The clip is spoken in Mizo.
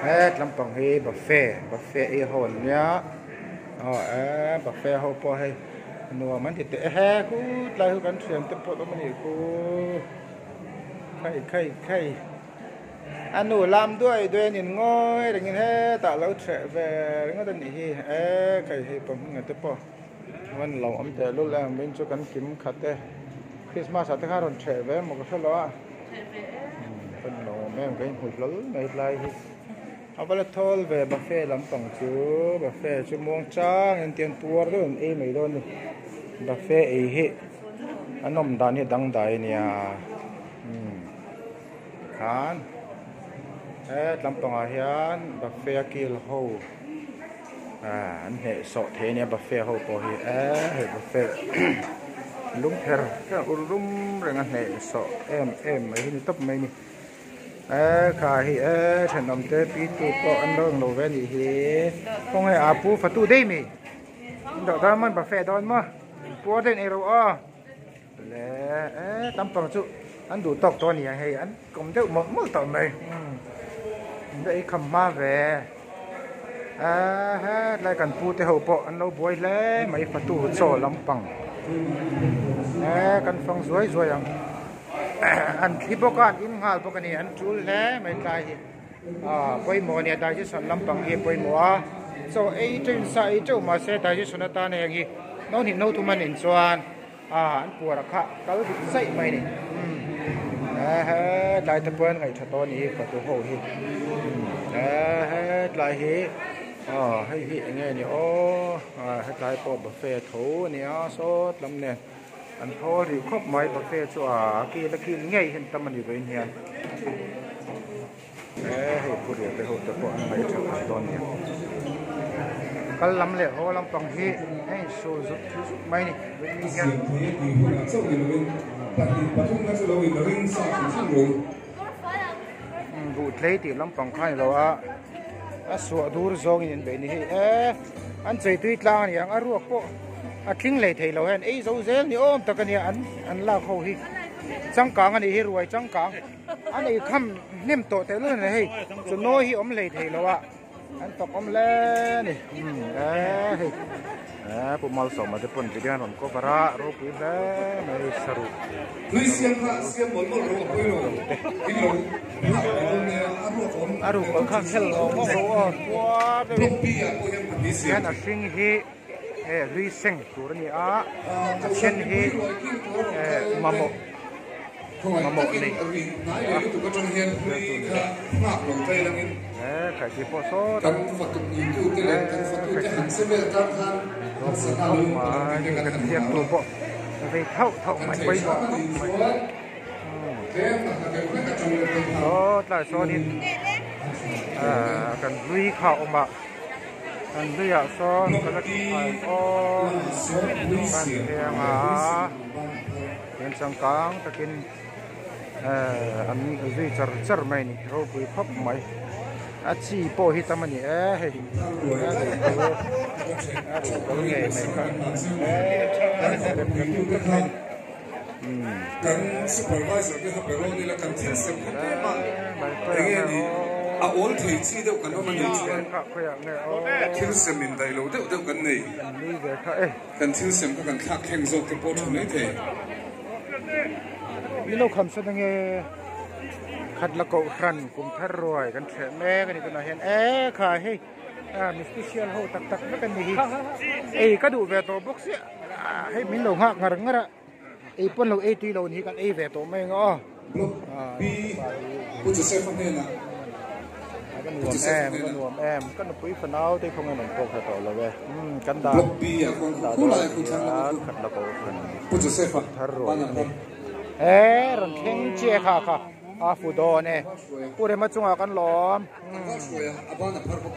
Het lampang hi buffet buffet ei ho an nia aw eee buffet ho pawh hei nuam an ti teh e he khutlai chu kan thian te pawh an awm a nih khu khai khai khai a nu lam duai duai a nin ngawi rengin hetah a lo threh ve ringawt a nih hi eee khai hei pawh hming te pawh an lo awm teh lul em vin chu kan kim khat e Christmas ah te khan rawn threh ve emaw ka hre lo a kan lo awm em ka inhmu hlawl mai tlai hi a va la thawl ve buffet lampang chu buffet chu muang chang in tiang puar deuh an ei mai dawn a ni buffet ei hi a nawm dan hi a dangdai a nia umm tikhan he tlampangah hian buffet a kil ho. Aaa an hneh sawh thei ania buffet ho pawh hi eee hei buffet lung pher pher ur rum reng a hneh sawh em em mai hi ni tawp mai a ni eee kha hi eee thenawm te pi tu pawh an lo englo ve anih hi khawnge a pu fatu daih mai in dawh dawn maw buffet dawn maw puar deuh in ei ro aw le eee lampang chu an duh tawk tawh a ni ang hei an kawm deuh mawlh mawlh tawh mai umm in la ei kham hma ve. Eee hetlai kan pu te ho pawh an lo buai hle mai fatu chaw lampang eee kan fang zuai zuai ang an thli bawk a an in nghal bawk a ni an tul hle mai tlai hi ah pawimawh a nia digestion lampang hi a pawimawh a chaw ei teuh sa ei teuh mahse digestion atan heng hi no hnih no thum a nin chuan ah an puar a kha kal dik zaih mai a ni umm he tlai te pawh an ngaih tha tawh a ni fatu ho hi umm he tlai hi ah hei hi eng nge ni aw ah hetlai pawh buffet tho a ni a sawt lam nen an thawl rih khawp mai buffet chu ah a kil a kil ngei hian tam a ni vawiin hian he hei phurriah te ho te pawh an ngaih tha khawp dawn a ni kal lam leh haw lampang hi a insul zut zut mai a ni vawiin hian. Buh tlei tih lampang kha a ni lo a a suah dur zawngin in beih a ni hei e an chei tui tlang a ni ang a ruak pawh a tling hlei thei lo hian ei zo zel ni awm tak a nia an an lak ho hi changkang a nih hi ruai changkang. A nei kham hnem tawh teh lul a ni hei chu nawi hi awm hlei thei lo a an fak awm hle a ni umm eee hei eee pu Malsawma te pawn video an rawn cover a ropui hle mai saruh a ruk ang kha khel lo ngawk lo aw puar deuhin hian a hring hi he hlui seng tur a ni a a then hi eh mamawh mamawh nei he khaihti pawh sawt a he kan ziak tur pawh vei thauh thauh mai pawimawh khawp mai saw tlai sawnin ah kan hlui kha a awm a. Kan hluiah sawn ka la ti phai aw kan thleng a hian changkang takin ehh an zui char char mai a ni ropui khawp mai a chi pawh hi tam a ni e hei a ruhkawl ngei mai kha rem rem tak mai a ni. Kan supervisor te kha pe rawn ila kan thil sem kha tlem a enge ni a awl thei chi deuh kan awm a nih chuan thil sem in daih lo deuh deuh kan nei kan thil sem kha kan thlak thleng zawk te pawh tha mai thei. Min lo kham sawn ange khat la koh hran kum thar ruai kan thleh mek a ni tunah hian e kha hei mi special ho tak tak vek a ni hi ei ka duh ve tawh bawk sia hei min lo nghak ngar ngar a. Ei pawn lo ei tui lo ni hi kan ei ve tawh mai ang aw. Block B Pu Joseph a hnenah. Ka nuam em, ka nuam em. Ka nupui fanau te khawnge rawn pawk hre tawh lo e. Umm kan dah. Block B ah khuan khu lai khu thlang lam khu. Khat la ko khan. Pu Joseph a. Thar ruai ani. E rawn thleng che kha kha. A fu dawn e. Pu Rema chungah kan lawm. Kan hruai a, a ban a phar bawk.